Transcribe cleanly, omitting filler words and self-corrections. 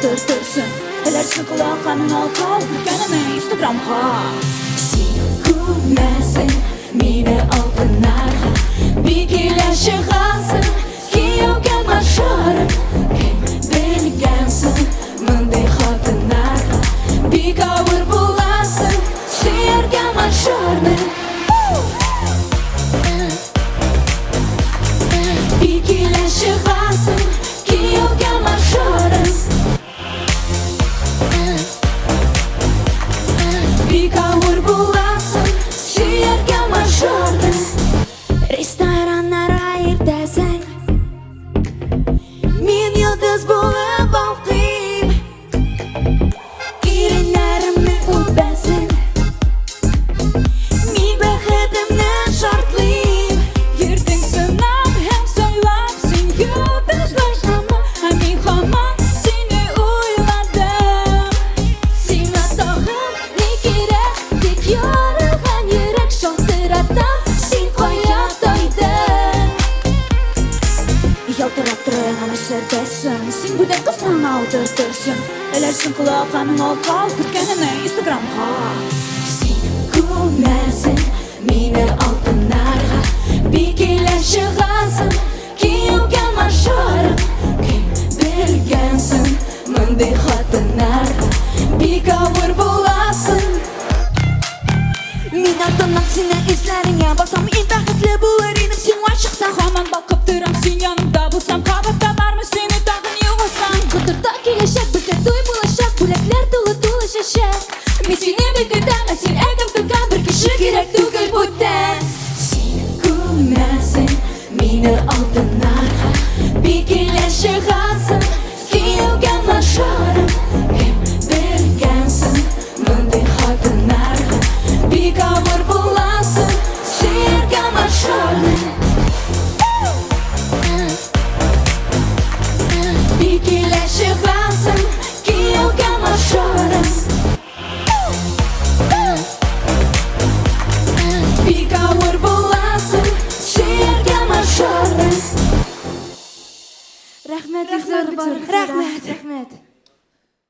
Утыртырсың, Эләрсең колакка мең алка, Үткәнеңне инстаграмга. Син күмәсең мине алтыннарга, Бик килә чыгасың кияүгә мажорым. Кем белгән соң мондый хатыннарга Бик авыр буласың сөяргә мажорны. Бик килә чыгасың кияүгә мажорым. Бик авыр буласың сөяргә мажорны. Рестораннарга иртәсең, Мин йолдыз булып балкыйм. Иреннәремне үбәсең, Мин бәхетемне шартлыйм. Йөрдең сынап һәм сайлап, син йолдызлар, Ә мин һаман сине уйладым. Сиңа тагын ни кирәк? Тик ярылган йөрәк шалтыратам, Син кая тайдың? Ялтырап торган Мерседесың, Син бүтән кызларга утыртырсың, Эләрсең колакка мең алка, Үткәнеңне инстаграмга. Син күмәсең мине алтыннарга, Бик килә чыгасың кияүгә мажорым. Кем белгән соң мондый хатыннарга Бик авыр буласың. Мин артыннан сине эзләреңә басам, Иң бәхетле булыр идем сиңа чыксам. Һаман балкып торам син янымда булсам, Кабат табармын сине тагын югалсам. Котырта киләчәк, бездә туй булачак, Бүләкләр тулы тулы чәчәк. Мин сине бик көтәм, ә син әгәм көткән бер кеше кирәк түгел бүтән. Син күмәсең мине алтыннарга, Бик килә чыгасың кияүгә мажорым. Кем белгән соң мондый хатыннарга Бик авыр буласың сөяргә мажорны. Бик килә чыгасың кияүгә мажорым. Бик авыр буласың сөяргә мажорны. Рәхмәт, рәхмәт, рәхмәт.